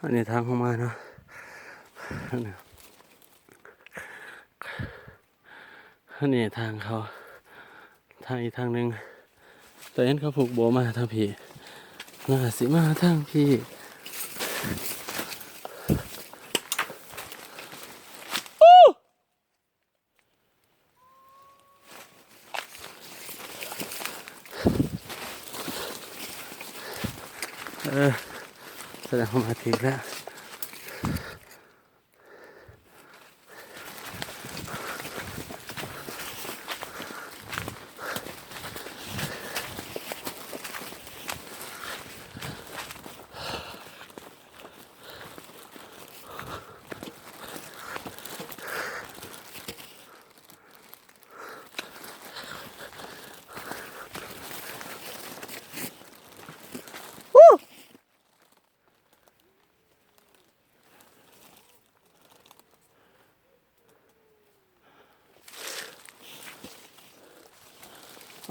ອັນນີ້ທາງເຂົ້າມາເນາະ ອັນນີ້ທາງເຂົ້າ ທາງອີກທາງໜຶ່ງ ແຕ່ເຫັນເຂົາຜູກໂບມາທາງພີ້ ໜ້າຊິມາທາງພີ້. ເອີ ສະແດງວ່າມາຖືກແລ້ວ.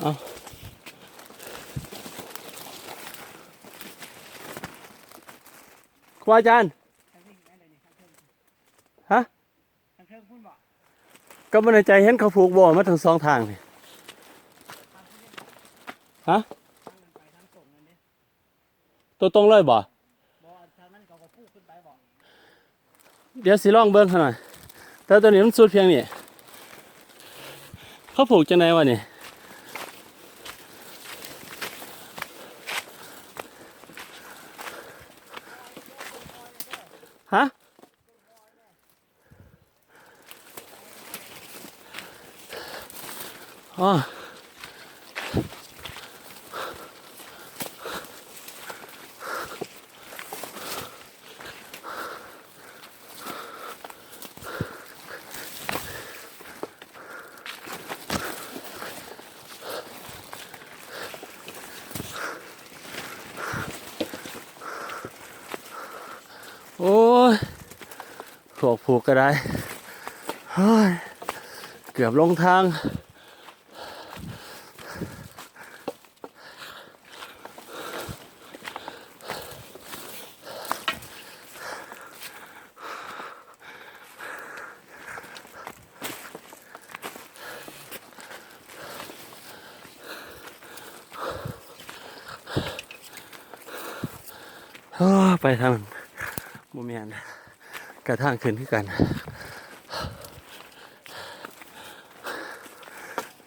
ເອົາ ຄູອາຈານ ຮະ? ກໍບໍ່ແນ່ໃຈ ເຫັນເຂົາຜູກບໍ່ມາທັງສອງທາງນີ້ ຮະ? ຕົວຕົງເລີຍບໍ່? ບໍ່ ທາງນັ້ນເຂົາກໍປູກຂຶ້ນໄປບໍ່? ດຽວຊິລອງເບິ່ງເຂົາໜ້ອຍ ແຕ່ຕົວນີ້ມັນສຸດພຽງນີ້ ເຂົາຜູກຈັ່ງໃດວະນີ້ ຮະ? ອໍ ໂອ້ຍ ພວກຜູກກໍໄດ້ ໂອ້ຍ ເກືອບລົງທາງ. ໂອ້ ໄປທາງນັ້ນບໍ່ແມ່ນ ກະທາງຂຶ້ນຄືກັນ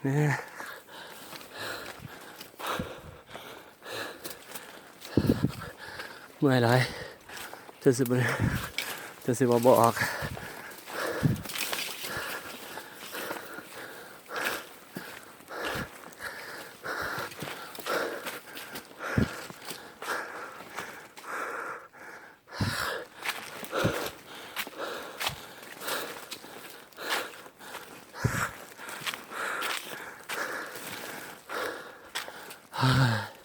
ແນ່ ເມື່ອຍຫຼາຍ ຈົນຊິບໍ່ ຈົນຊິເວົ້າບໍ່ອອກ. ເຮີ້ຍ